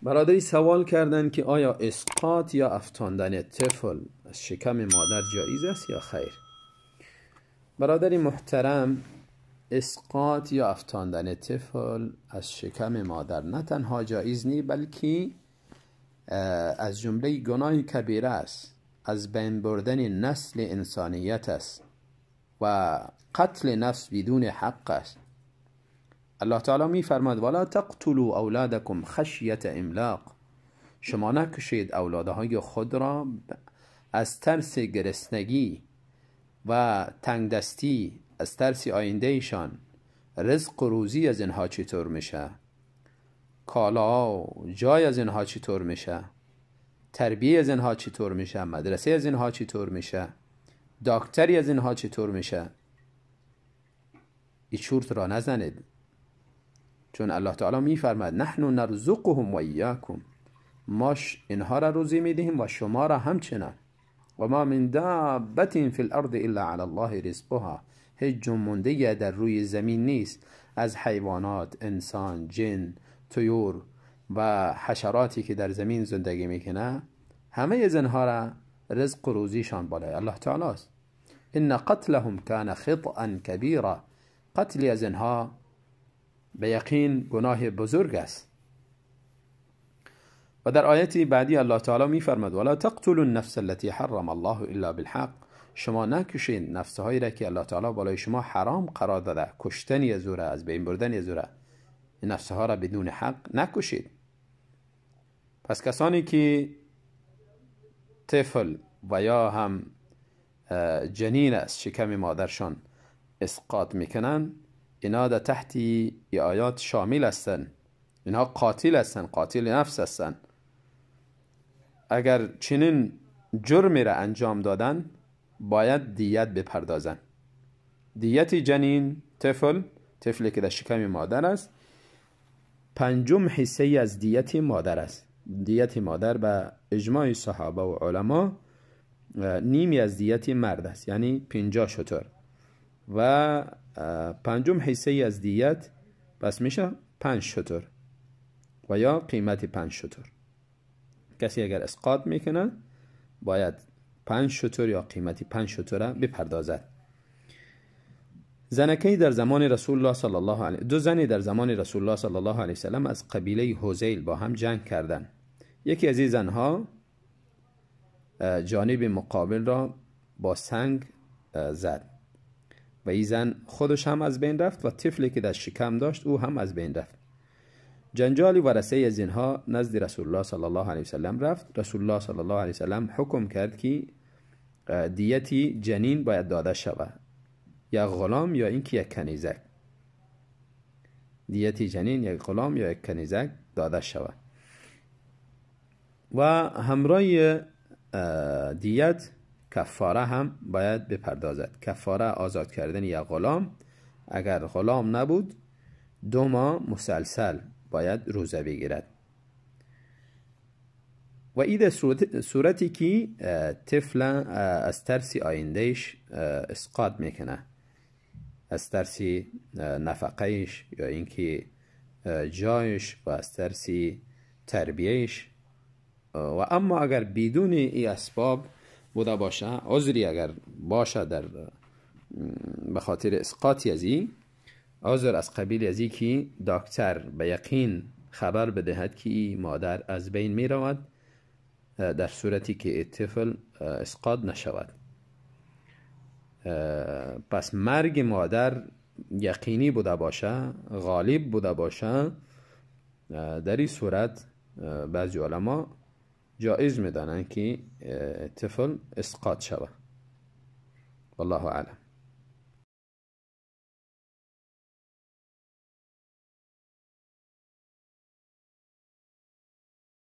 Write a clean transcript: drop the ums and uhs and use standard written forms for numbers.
برادری سوال کردند که آیا اسقاط یا افتاندن طفل از شکم مادر جایز است یا خیر؟ برادری محترم، اسقاط یا افتاندن طفل از شکم مادر نه تنها جایز نی، بلکه از جمله گناه کبیره است، از بین بردن نسل انسانیت است و قتل نفس بدون حق است. الله تعالی می فرماد ولا تقتلوا اولادکم خشیت املاق، شما نکشید اولادهای خود را از ترس گرسنگی و تنگدستی، از ترس آینده ایشان. رزق و روزی از اینها چطور میشه، کالا و جای از اینها چطور میشه، تربیه از اینها چطور میشه، مدرسه از اینها چطور میشه، دکتری از اینها چطور میشه. این چورت را نزنید، چون الله تعالی میفرماد نحن نرزقهم و ایاکم، ما اینها را روزی میدهیم و شما را همچنان. و ما من دابة فی الارض الا علی الله رزقها، هیچ جنبنده در روی زمین نیست از حیوانات، انسان، جن، طیور و حشراتی که در زمین زندگی میکنه، همه از اینها را رزق و روزیشان بالای الله تعالی است. ان قتلهم کان خطأ کبیرا، قتل از اینها به یقین گناه بزرگ است. و در آیت بعدی الله تعالی میفرماد ولا تقتلوا النفس التي حرم الله الا بالحق، شما نکشید نفس هایی را که الله تعالی بالای شما حرام قرار داده، کشتن از او را، از بین بردن از او را، نفس ها را بدون حق نکشید. پس کسانی که طفل و یا هم جنین از شکم مادرشان اسقاط میکنن، اینا در تحت آیات شامل هستند، اینها قاتل هستند، قاتل نفس هستند. اگر چنین جرمی را انجام دادن باید دیت بپردازن. دیت جنین، طفل، طفلی که در شکم مادر است، پنجم حصه از دیت مادر است. دیت مادر به اجماع صحابه و علما نیمی از دیت مرد است، یعنی 50 شتر، و پنجم حصه از دیت پس میشه 5 شتر و یا قیمت 5 شتر. کسی اگر اسقاط میکنه باید 5 شتر یا قیمت 5 شتر بپردازد. زنکی در زمان رسول الله صلی الله علیه، دو زنی در زمان رسول الله صلی الله علیه وسلم از قبیله هذیل با هم جنگ کردند. یکی از این زنها جانب مقابل را با سنگ زد و این زن خودش هم از بین رفت و طفلی که در شکم داشت او هم از بین رفت. جنجال ورثه از اینها نزد رسول الله صلی الله علیه وسلم رفت. رسول الله صلی الله علیه وسلم حکم کرد که دیتی جنین باید داده شود، یا غلام یا اینکه یک کنیزک. دیتی جنین یک غلام یا یک کنیزک داده شود و همراه دیت کفاره هم باید بپردازد. کفاره آزاد کردن یک غلام، اگر غلام نبود 2 ماه مسلسل باید روزه بگیرد. و این صورتی که طفل از ترس آیندهش اسقاط میکنه، از ترس نفقهش یا اینکه جایش و از ترس تربیهش. و اما اگر بدون این اسباب بوده باشه، عذری اگر باشه در به خاطر اسقاطی از این عذر از قبیل از این که دکتر به یقین خبر بدهد که این مادر از بین می رود در صورتی که طفل اسقاط نشود، پس مرگ مادر یقینی بوده باشه، غالب بوده باشه، در این صورت بعضی علما جایز میدانند که طفل اسقاط شود. والله اعلم.